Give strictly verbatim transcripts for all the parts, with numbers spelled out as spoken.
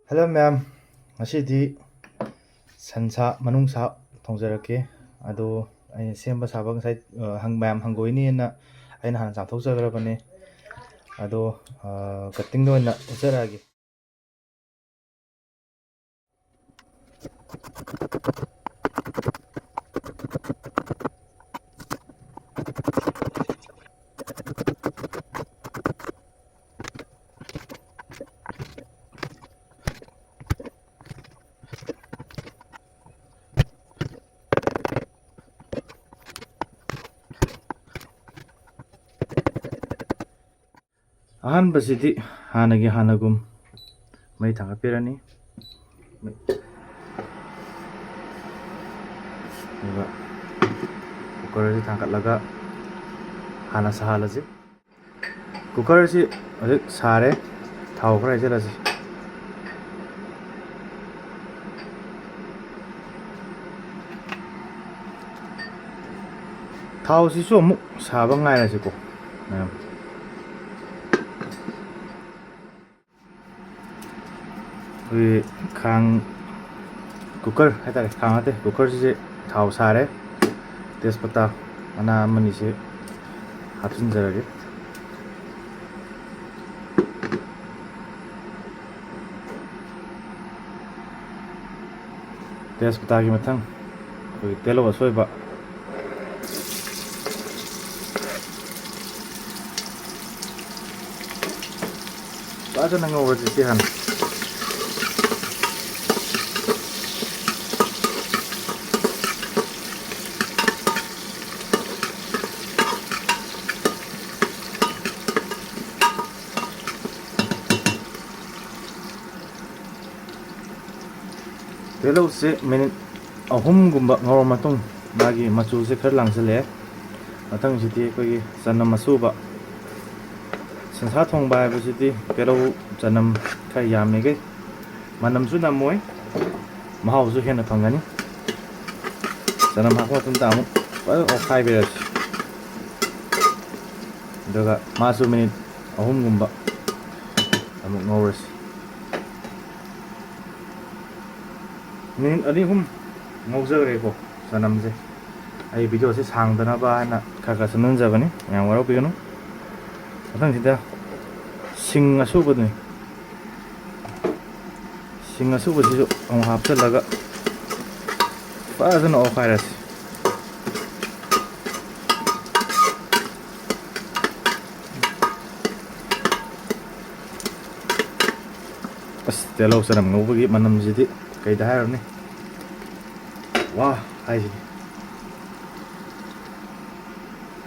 Hello ꯃꯌꯥꯝ, ꯉꯁꯤꯗꯤ ꯁꯟꯁꯥ, ꯃꯅꯨꯡꯁꯥ ꯊꯣꯡꯖꯔꯛꯀꯦ꯫ ꯑꯗꯣ ꯑꯩꯅ ꯁꯦꯝꯕ ꯁꯥꯕ ꯉꯁꯥꯏ, ꯑ, ꯍꯪ-, ꯃꯌꯥꯝ ꯍꯪꯒꯣꯏꯅꯤꯅ ꯑꯩꯅ ꯍꯥꯟꯅ ꯆꯥꯝꯊꯣꯛꯆꯈ꯭ꯔꯕꯅꯦ꯫ ꯑꯗꯣ, ꯑ, cuttingꯗ ꯑꯣꯏꯅ ꯎꯠꯆꯔꯛꯑꯒꯦ꯫ ꯑꯍꯥꯟꯕꯁꯤꯗꯤ ꯍꯥꯟꯅꯒꯤ ꯍꯥꯟꯅꯒꯨꯝ ꯃꯩ ꯊꯥꯡꯒꯠꯄꯤꯔꯅꯤ꯫ ꯑꯗꯨꯒ cookerꯁꯤ ꯊꯥꯡꯒꯠꯂꯒ ꯍꯥꯟꯅ ꯁꯥꯍꯜꯂꯁꯤ꯫ Cookerꯁꯤ ꯍꯧꯖꯤꯛ ꯁꯥꯔꯦ, ꯊꯥꯎ ꯈꯔ ꯍꯩꯖꯤꯜꯂꯁꯤ꯫ ꯊꯥꯎꯁꯤꯁꯨ ꯑꯃꯨꯛ ꯁꯥꯕ ꯉꯥꯏꯔꯁꯤꯀꯣ ꯃꯌꯥꯝ꯫ ꯑꯩꯈꯣꯏꯒꯤ ꯈꯥꯡ, cooker ꯍꯥꯏꯇꯥꯔꯦ, ꯈꯥꯡ ꯅꯠꯇꯦ, cookerꯁꯤꯁꯦ ꯊꯥꯎ ꯁꯥꯔꯦ꯫ ꯇꯦꯖꯄꯇꯥ ꯃꯅꯥ ꯑꯃꯅꯤꯁꯦ ꯍꯥꯞꯆꯤꯟꯖꯔꯒꯦ꯫ ꯇꯦꯖꯄꯇꯥꯒꯤ ꯃꯊꯪ ꯑꯩꯈꯣꯏꯒꯤ ꯇꯤꯜꯍꯧ ꯑꯁꯣꯏꯕ꯫ ꯐꯖꯅ ꯉꯧꯔꯁꯤ ꯁꯤ ꯍꯥꯟꯅ꯫ ꯇꯤꯜꯍꯧꯁꯦ ꯃꯤꯅꯤꯠ ꯑꯍꯨꯝꯒꯨꯝꯕ ꯉꯧꯔ ꯃꯇꯨꯡ ꯃꯥꯒꯤ ꯃꯆꯨꯁꯦ ꯈꯔ ꯂꯥꯡꯁꯤꯜꯂꯛꯑꯦ꯫ ꯃꯊꯪꯁꯤꯗꯤ ꯑꯩꯈꯣꯏꯒꯤ ꯆꯅꯝ ꯑꯁꯨꯕ꯫ ꯁꯟꯁꯥ ꯊꯣꯡꯕ ꯍꯥꯏꯕꯁꯤꯗꯤ ꯇꯤꯜꯍꯧ ꯆꯅꯝ ꯈꯔ ꯌꯥꯝꯃꯤꯈꯩ ꯃꯅꯝꯁꯨ ꯅꯝꯃꯣꯏ, ꯃꯍꯥꯎꯁꯨ ꯍꯦꯟꯅ ꯐꯪꯒꯅꯤ꯫ ꯆꯅꯝ ꯍꯥꯞꯄ ꯃꯇꯨꯡꯗ ꯑꯃꯨꯛ ꯐꯖꯅ ꯑꯣꯠꯈꯥꯏꯕꯤꯔꯁꯤ꯫ ꯑꯗꯨꯒ ꯃꯥꯁꯨ ꯃꯤꯅꯤꯠ ꯑꯍꯨꯝꯒꯨꯝꯕ ꯑꯃꯨꯛ ꯉꯧꯔꯁꯤ꯫ ꯃꯤꯅꯤꯠ ꯑꯅꯤ ꯑꯍꯨꯝ ꯉꯧꯖꯈ꯭ꯔꯦꯀꯣ ꯆꯅꯝꯁꯦ꯫ ꯑꯩ ꯚꯤꯗꯤꯑꯣꯁꯦ ꯁꯥꯡꯗꯅꯕ ꯍꯥꯏꯅ ꯈꯔ ꯈꯔ ꯁꯨꯝ ꯅꯝꯖꯕꯅꯤ, ꯃꯌꯥꯝ ꯋꯥꯔꯧꯕꯤꯒꯅꯨ꯫ ꯃꯊꯪꯁꯤꯗ ꯁꯤꯡ ꯑꯁꯨꯕꯗꯨꯅꯤ꯫ ꯁꯤꯡ ꯑꯁꯨꯕꯁꯤꯁꯨ ꯑꯃꯨꯛ ꯍꯥꯞꯆꯤꯜꯂꯒ ꯐꯖꯅ ꯑꯣꯠꯈꯥꯏꯔꯁꯤ꯫ ꯑꯁ, ꯇꯤꯜꯍꯧ ꯆꯅꯝ ꯉꯧꯕꯒꯤ ꯃꯅꯝꯁꯤꯗꯤ ꯀꯩꯗ ꯍꯥꯏꯔꯨꯅꯤ, ꯋꯥ ꯍꯥꯏꯁꯤꯅꯤ꯫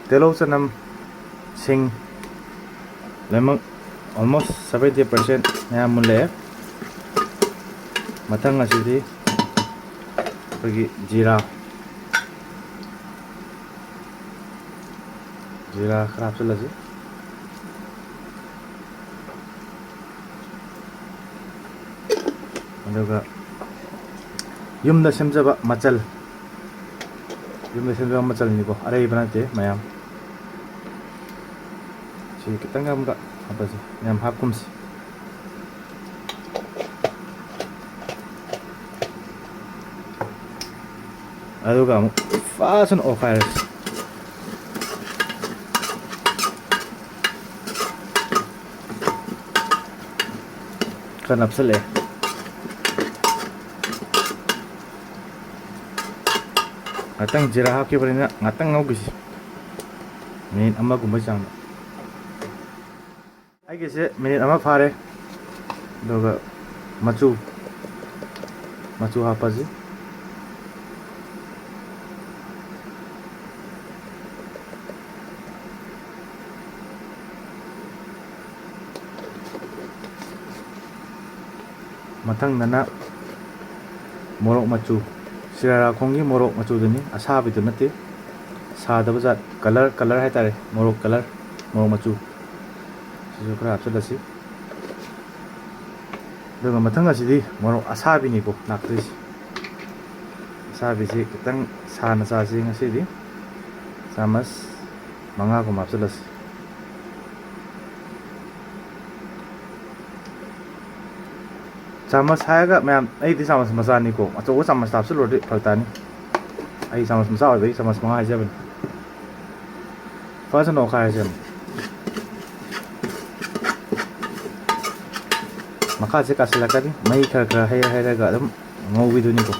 ꯇꯤꯜꯍꯧ ꯆꯅꯝ ꯁꯤꯡ ꯂꯣꯏꯅꯃꯛ almost seventy percent ꯃꯌꯥꯝ ꯃꯨꯜꯂꯛꯑꯦ꯫ ꯃꯊꯪ ꯑꯁꯤꯗꯤ ꯑꯩꯈꯣꯏꯒꯤ ꯖꯤꯔꯥ, ꯖꯤꯔꯥ ꯈꯔ ꯍꯥꯞꯆꯤꯜꯂꯁꯤ꯫ ꯑꯗꯨꯒ ꯌꯨꯝꯗ ꯁꯦꯝꯖꯕ ꯃꯆꯜ, ꯌꯨꯝꯗ ꯁꯦꯝꯖꯕ ꯃꯆꯜꯅꯤꯀꯣ, ꯑꯔꯩꯕ ꯅꯠꯇꯦ ꯃꯌꯥꯝ꯫ ꯁꯤ ꯈꯤꯇꯪ ꯑꯃꯒ ꯍꯥꯞꯄꯁꯤ, ꯌꯥꯝ ꯍꯥꯞꯀꯨꯝꯁꯤ꯫ ꯑꯗꯨꯒ ꯑꯃꯨꯛ ꯐꯖꯅ ꯑꯣꯠꯈꯥꯏꯔꯁꯤ꯫ ꯈꯔ ꯅꯞꯁꯜꯂꯛꯑꯦ꯫ ꯉꯥꯛꯇꯪ ꯖꯤꯔꯥ ꯍꯥꯞꯈꯤꯕꯅꯤꯅ ꯉꯥꯛꯇꯪ ꯉꯧꯈꯤꯁꯤ, ꯃꯤꯅꯤꯠ ꯑꯃꯒꯨꯝꯕꯩ ꯆꯥꯡꯗ꯫ ꯑꯩꯒꯤꯁꯦ ꯃꯤꯅꯤꯠ ꯑꯃ ꯐꯥꯔꯦ꯫ ꯑꯗꯨꯒ ꯃꯆꯨ, ꯃꯆꯨ ꯍꯥꯞꯄꯁꯤ꯫ ꯃꯊꯪꯗꯅ ꯃꯣꯔꯣꯛ ꯃꯆꯨ, ꯁꯤꯔꯥꯔꯥꯈꯣꯡꯒꯤ ꯃꯣꯔꯣꯛ ꯃꯆꯨꯗꯨꯅꯤ, ꯑꯁꯥꯕꯤꯗꯨ ꯅꯠꯇꯦ, ꯁꯥꯗꯕ ꯖꯥꯠ, ꯀꯂꯔ, ꯀꯂꯔ ꯍꯥꯏꯇꯥꯔꯦ, ꯃꯣꯔꯣꯛ ꯀꯂꯔ, ꯃꯣꯔꯣꯛ ꯃꯆꯨ꯫ ꯁꯤꯁꯨ ꯈꯔ ꯍꯥꯞꯆꯤꯜꯂꯁꯤ꯫ ꯑꯗꯨꯒ ꯃꯊꯪ ꯑꯁꯤꯗꯤ ꯃꯣꯔꯣꯛ ꯑꯁꯥꯕꯤꯅꯤꯀꯣ ꯂꯥꯛꯇꯣꯏꯁꯦ꯫ ꯑꯁꯥꯕꯤꯁꯤ ꯈꯤꯇꯪ ꯁꯥꯅ ꯆꯥꯁꯤ ꯉꯁꯤꯗꯤ꯫ ꯆꯥꯃꯁ ꯃꯉꯥꯒꯨꯝꯕ ꯍꯥꯞꯆꯤꯜꯂꯁꯤ꯫ ꯆꯥꯃꯁ ꯍꯥꯏꯔꯒ ꯃꯌꯥꯝ, ꯑꯩꯗꯤ ꯆꯥꯃꯁ ꯃꯆꯥꯅꯤꯀꯣ, ꯑꯆꯧꯕ ꯆꯥꯃꯁ ꯍꯥꯞꯆꯤꯜꯂꯨꯔꯗꯤ ꯐꯔꯛ ꯇꯥꯅꯤ꯫ ꯑꯩ ꯆꯥꯃꯁ ꯃꯆꯥ ꯑꯣꯏꯕꯒꯤ ꯆꯥꯃꯁ ꯃꯉꯥ ꯍꯥꯏꯖꯕꯅꯤ꯫ ꯐꯖꯅ ꯑꯣꯠꯈꯥꯏꯔꯁꯦ ꯑꯃꯨꯛ꯫ ꯃꯈꯥꯁꯦ ꯀꯥꯁꯤꯜꯂꯛꯀꯅꯤ, ꯃꯍꯤ ꯈꯔ ꯈꯔ ꯍꯩꯔ ꯍꯩꯔꯒ ꯑꯗꯨꯝ ꯉꯧꯕꯤꯗꯨꯅꯤꯀꯣ꯫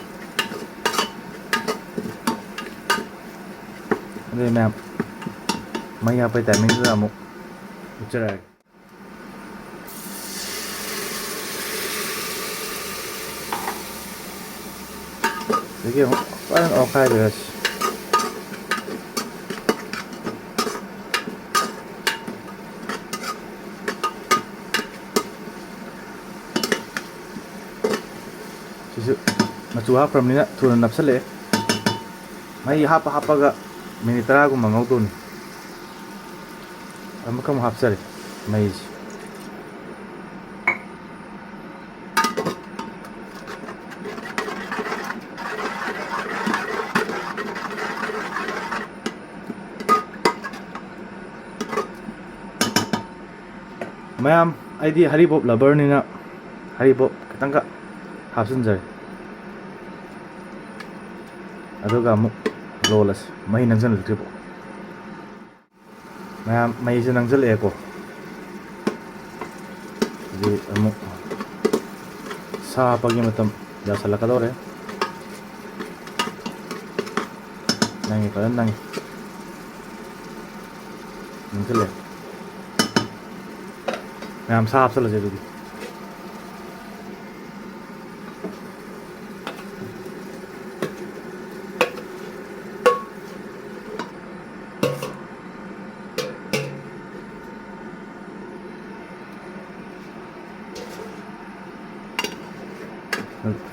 ꯑꯗꯨꯗꯤ ꯃꯌꯥꯝ, ꯃꯍꯤ ꯍꯥꯞꯄꯩ ꯇꯥꯏꯃꯤꯡꯗꯨꯗ ꯑꯃꯨꯛ ꯎꯠꯆꯔꯛꯑꯒꯦ꯫ ꯑꯗꯒꯤ ꯑꯃꯨꯛ ꯐꯖꯅ ꯑꯣꯠꯈꯥꯏꯕꯤꯔꯁꯤ꯫ ꯁꯤꯁꯨ ꯃꯆꯨ ꯍꯥꯞꯈ꯭ꯔꯕꯅꯤꯅ ꯊꯨꯅ ꯅꯞꯁꯜꯂꯛꯑꯦ꯫ ꯃꯍꯤ ꯍꯥꯞꯄ ꯍꯥꯞꯄꯒ ꯃꯤꯅꯤꯠ ꯇꯔꯥꯒꯨꯝꯕ ꯉꯧꯗꯧꯅꯤ꯫ ꯑꯃꯨꯛꯀ ꯑꯃꯨꯛ ꯍꯥꯞꯆꯔꯦ ꯃꯍꯤꯁꯤ꯫ ꯃꯌꯥꯝ, ꯑꯩꯗꯤ ꯍꯔꯤꯕꯣꯞ ꯂꯕꯔꯅꯤꯅ ꯍꯔꯤꯕꯣꯞ ꯈꯤꯇꯪꯒ ꯍꯥꯞꯆꯤꯟꯖꯔꯦ꯫ ꯑꯗꯨꯒ ꯑꯃꯨꯛ ꯂꯣꯜꯂꯁꯤ, ꯃꯍꯤ ꯅꯪꯁꯤꯜꯂꯛꯇ꯭ꯔꯤꯐꯥꯎ꯫ ꯃꯌꯥꯝ, ꯃꯩꯁꯦ ꯅꯪꯁꯤꯜꯂꯛꯑꯦꯀꯣ꯫ ꯍꯧꯖꯤꯛ ꯑꯃꯨꯛ ꯁꯥ ꯍꯥꯞꯄꯒꯤ ꯃꯇꯝ ꯌꯧꯁꯜꯂꯛꯀꯗꯧꯔꯦ꯫ ꯅꯪꯉꯤ, ꯐꯖꯅ ꯅꯪꯉꯤ꯫ ꯅꯪꯁꯤꯜꯂꯛꯑꯦ꯫ ꯃꯌꯥꯝ, ꯁꯥ ꯍꯥꯞꯆꯤꯜꯂꯁꯦ ꯑꯗꯨꯗꯤ꯫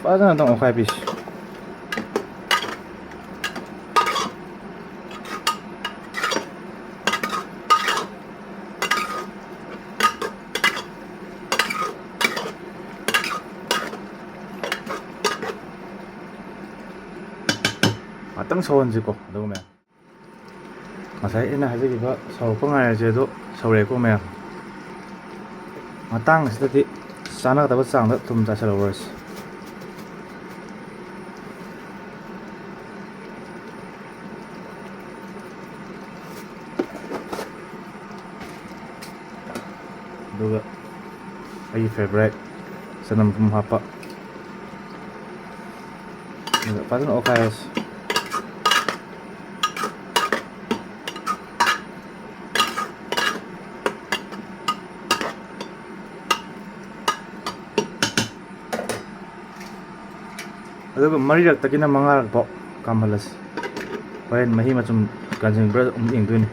ꯐꯖꯅ ꯑꯝꯇꯪ ꯑꯣꯠꯈꯥꯏꯕꯤꯁꯤ꯫ ꯉꯥꯛꯇꯪ ꯁꯧꯍꯟꯁꯤꯀꯣ꯫ ꯑꯗꯨꯒ ꯃꯌꯥꯝ, ꯉꯁꯥꯏ ꯑꯩꯅ ꯍꯥꯏꯖꯈꯤꯕ ꯁꯧꯔꯛꯄ ꯉꯥꯏꯔꯁꯦ, ꯑꯗꯣ ꯁꯧꯔꯛꯑꯦꯀꯣ ꯃꯌꯥꯝ꯫ ꯃꯇꯥꯡ ꯑꯁꯤꯗꯗꯤ ꯆꯥꯅꯒꯗꯕ ꯆꯥꯡꯗ ꯊꯨꯝ ꯆꯥꯏꯁꯤꯜꯍꯧꯔꯁꯤ꯫ ꯑꯗꯨꯒ ꯑꯩꯒꯤ favourite ꯆꯅꯝ ꯊꯨꯝ ꯍꯥꯞꯄ꯫ ꯑꯗꯨꯒ ꯐꯖꯅ ꯑꯣꯠꯈꯥꯏꯔꯁꯤ꯫ ꯑꯗꯨꯒ ꯃꯔꯤꯔꯛꯇꯒꯤꯅ ꯃꯉꯥꯔꯛ ꯐꯥꯎ ꯀꯥꯝꯍꯜꯂꯁꯤ꯫ ꯍꯣꯔꯦꯟ ꯃꯍꯤ ꯃꯆꯨꯝ ꯀꯪꯁꯤꯟꯕ꯭ꯔꯥ ꯑꯃꯨꯛ ꯌꯦꯡꯗꯣꯏꯅꯤ꯫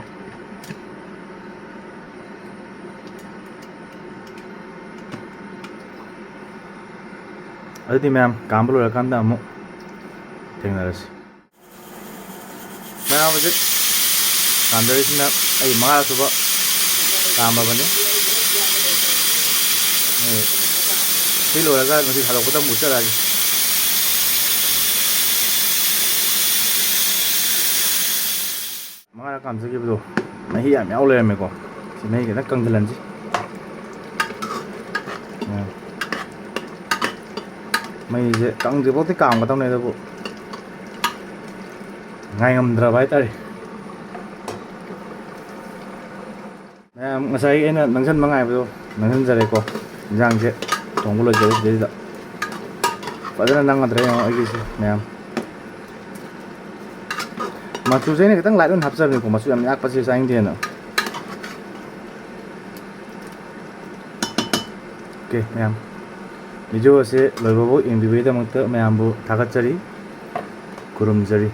ꯑꯗꯨꯗꯤ ꯃꯌꯥꯝ, ꯀꯥꯝꯕ ꯂꯣꯏꯔꯀꯥꯟꯗ ꯑꯃꯨꯛ ꯊꯦꯡꯅꯔꯁꯤ꯫ ꯃꯌꯥꯝ, ꯍꯧꯖꯤꯛ ꯀꯥꯝꯊꯔꯤꯁꯤꯅ ꯑꯩ ꯃꯉꯥꯔꯛ ꯁꯨꯕ ꯀꯥꯝꯃꯕꯅꯤ꯫ ꯑꯦ, ꯁꯤ ꯂꯣꯏꯔꯒ ꯉꯁꯤ ꯊꯥꯗꯣꯛꯄꯗ ꯑꯃꯨꯛ ꯎꯠꯆꯔꯛꯑꯒꯦ꯫ ꯃꯉꯥꯔꯛ ꯀꯥꯝꯖꯈꯤꯕꯗꯣ ꯃꯍꯤ ꯌꯥꯝ ꯌꯥꯎ ꯂꯩꯔꯝꯃꯦꯀꯣ꯫ ꯁꯤ ꯃꯍꯤ ꯈꯤꯇꯪ ꯀꯪꯁꯤꯜꯍꯟꯁꯤ꯫ ꯎꯝ꯫ ꯃꯩꯁꯦ ꯀꯪꯗ꯭ꯔꯤꯐꯥꯎꯗꯤ ꯀꯥꯝꯒꯗꯕꯅꯦ, ꯑꯗꯨꯕꯨ ꯉꯥꯏꯉꯝꯗ꯭ꯔꯕ ꯍꯥꯏꯇꯥꯔꯦ꯫ ꯃꯌꯥꯝ, ꯉꯁꯥꯏ ꯑꯩꯅ ꯅꯪꯁꯟꯕ ꯉꯥꯏꯕꯗꯣ ꯅꯪꯁꯟꯖꯔꯦꯀꯣ꯫ ꯏꯟꯖꯥꯡꯁꯦ ꯊꯣꯡꯕ ꯂꯣꯏꯖꯔꯦ꯫ ꯁꯤꯗꯩꯁꯤꯗ ꯐꯖꯅ ꯅꯪꯒꯗ꯭ꯔꯥ ꯌꯦꯡꯉꯣ ꯑꯩꯒꯤꯁꯦ ꯃꯌꯥꯝ꯫ ꯃꯆꯨꯁꯦ ꯑꯩꯅ ꯈꯤꯇꯪ light ꯑꯣꯏꯅ ꯍꯥꯞꯆꯕꯅꯤꯀꯣ, ꯃꯆꯨ ꯌꯥꯝ ꯌꯥꯛꯄꯁꯦ ꯆꯥꯅꯤꯡꯗꯦꯅ꯫ OK ꯃꯌꯥꯝ, video ꯑꯁꯤ ꯂꯣꯏꯕꯐꯥꯎ ꯌꯦꯡꯕꯤꯕꯒꯤꯗꯃꯛꯇ ꯃꯌꯥꯝꯕꯨ ꯊꯥꯒꯠꯆꯔꯤ, ꯈꯨꯔꯨꯝꯖꯔꯤ꯫